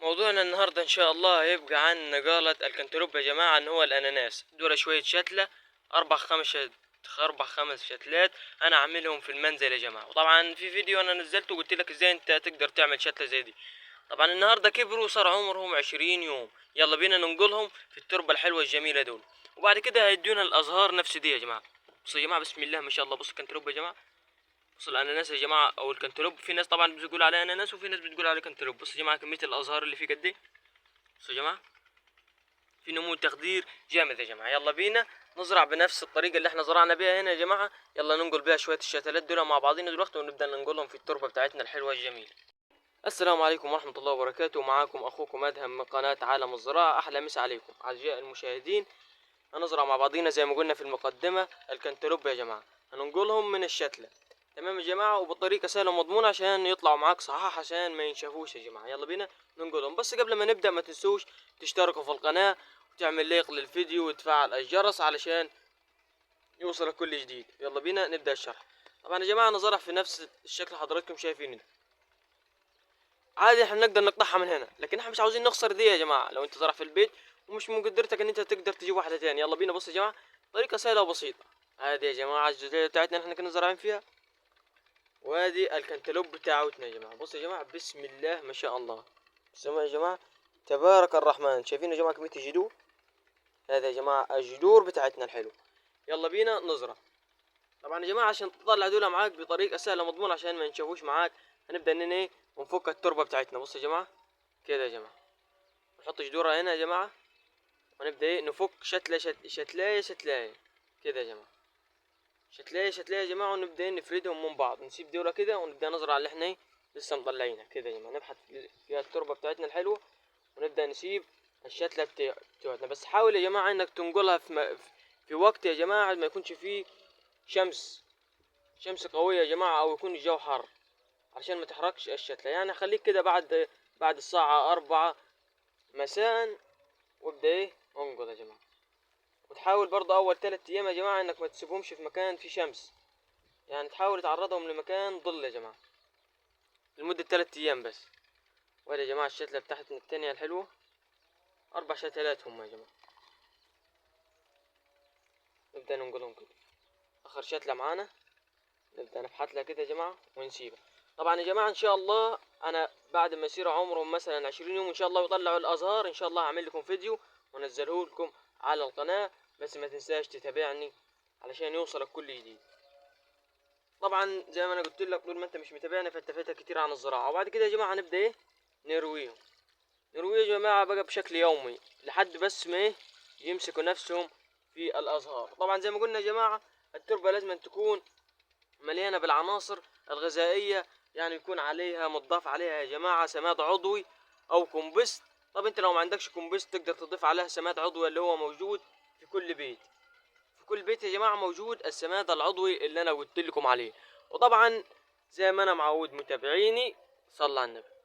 موضوعنا النهاردة ان شاء الله هيبقى عن نقالة الكنتالوب يا جماعة، ان هو الاناناس. دول شوية شتلة، اربع خمس شتلات انا عاملهم في المنزل يا جماعة. وطبعا في فيديو انا نزلته وقلت لك ازاي انت تقدر تعمل شتلة زي دي. طبعا النهاردة كبروا وصار عمرهم 20 يوم. يلا بينا ننقلهم في التربة الحلوة الجميلة دول، وبعد كده هيدونا الازهار نفس دي يا جماعة. بصوا يا جماعة، بسم الله ما شاء الله. بصوا الكنتالوب يا جماعة، بصوا الاناناس يا جماعة او الكنتالوب. في ناس طبعا بتقول عليه اناناس وفي ناس بتقول عليه كنتالوب. بصوا يا جماعة كمية الازهار اللي فيه قد ايه. بصوا يا جماعة في نمو تخدير جامد يا جماعة. يلا بينا نزرع بنفس الطريقة اللي احنا زرعنا بيها هنا يا جماعة. يلا ننقل بيها شوية الشتلات دول مع بعضينا دلوقتي، ونبدا ننقلهم في التربة بتاعتنا الحلوة الجميلة. السلام عليكم ورحمة الله وبركاته. معاكم اخوكم ادهم من قناة عالم الزراعة. احلى مسا عليكم اعزائي المشاهدين. هنزرع مع بعضينا زي ما قلنا في المقدمة الكنتالوب يا جماعة. هننقلهم من الشتله، تمام يا جماعة، وبطريقة سهلة ومضمونه عشان يطلعوا معاك صحاح، عشان ما ينشفوش يا جماعة. يلا بينا ننقلهم. بس قبل ما نبدا ما تنسوش تشتركوا في القناة وتعمل لايك للفيديو وتفعل الجرس علشان يوصلك كل جديد. يلا بينا نبدا الشرح. طبعا يا جماعة انا زرع في نفس الشكل حضراتكم شايفينه ده. عادي احنا نقدر نقطعها من هنا، لكن احنا مش عاوزين نخسر دي يا جماعة. لو انت زرع في البيت ومش مقدرتك ان انت تقدر تجيب واحدة تاني. يلا بينا. بص يا جماعة طريقه سهلة وبسيطة. عادي يا جماعة الجزئية بتاعتنا احنا كنا زارعين فيها، وادي الكنتالوب بتاعتنا يا جماعة. بصوا يا جماعة بسم الله ما شاء الله. بسم الله يا جماعة تبارك الرحمن. شايفين يا جماعة كمية الجذور؟ هذا يا جماعة الجذور بتاعتنا الحلو. يلا بينا نزرع. طبعا يا جماعة عشان تطلع دول معاك بطريقة سهلة مضمونه عشان ما ينشفوش معاك، هنبدا اننا ايه ونفك التربة بتاعتنا. بصوا يا جماعة كده يا جماعة، نحط جذورها هنا يا جماعة، ونبدا ايه نفك شتله شتلايه شتلايه كده يا جماعة، شتلايه شتلايه يا جماعة، ونبدا إيه نفردهم من بعض. نسيب دولة كده ونبدا نزرع اللي احنا ايه لسه مطلعينها كده يا جماعة. نبحث فيها التربة بتاعتنا الحلوة ونبدا نسيب الشتله بتاعتنا. بس حاول يا جماعة انك تنقلها في وقت يا جماعة ما يكونش فيه شمس قوية يا جماعة، او يكون الجو حر، عشان ما تحرقش الشتله. يعني خليك كده بعد الساعة 4 مساء وابدا ايه انقل يا جماعة. وتحاول برضه اول 3 ايام يا جماعة انك ما تسيبهمش في مكان فيه شمس، يعني تحاول تعرضهم لمكان ظل يا جماعة لمدة 3 ايام بس. وادي يا جماعة الشتله بتاعتنا التانية الحلوة، 4 شتلات هم يا جماعة. نبدا ننقلهم كده. اخر شتله معانا نبدا نبحث لها كده يا جماعة ونسيبها. طبعا يا جماعة ان شاء الله انا بعد ما يصير عمرهم مثلا 20 يوم ان شاء الله ويطلعوا الازهار، ان شاء الله هعمل لكم فيديو وانزله لكم على القناة. بس ما تنساش تتابعني علشان يوصلك كل جديد. طبعا زي ما انا قلت لك طول ما انت مش متابعني فانت فاتك كتير عن الزراعة. وبعد كده يا جماعة هنبدا ايه نرويهم. نرويه يا جماعة بقى بشكل يومي لحد بس ما ايه يمسكوا نفسهم في الازهار. طبعا زي ما قلنا يا جماعة التربة لازم تكون مليانة بالعناصر الغذائية، يعني يكون عليها متضاف عليها يا جماعة سماد عضوي او كومبوست. طب انت لو ما عندكش كومبوست تقدر تضيف عليها سماد عضوي اللي هو موجود في كل بيت. في كل بيت يا جماعة موجود السماد العضوي اللي انا قلت لكم عليه. وطبعا زي ما انا معود متابعيني صلى على النبي.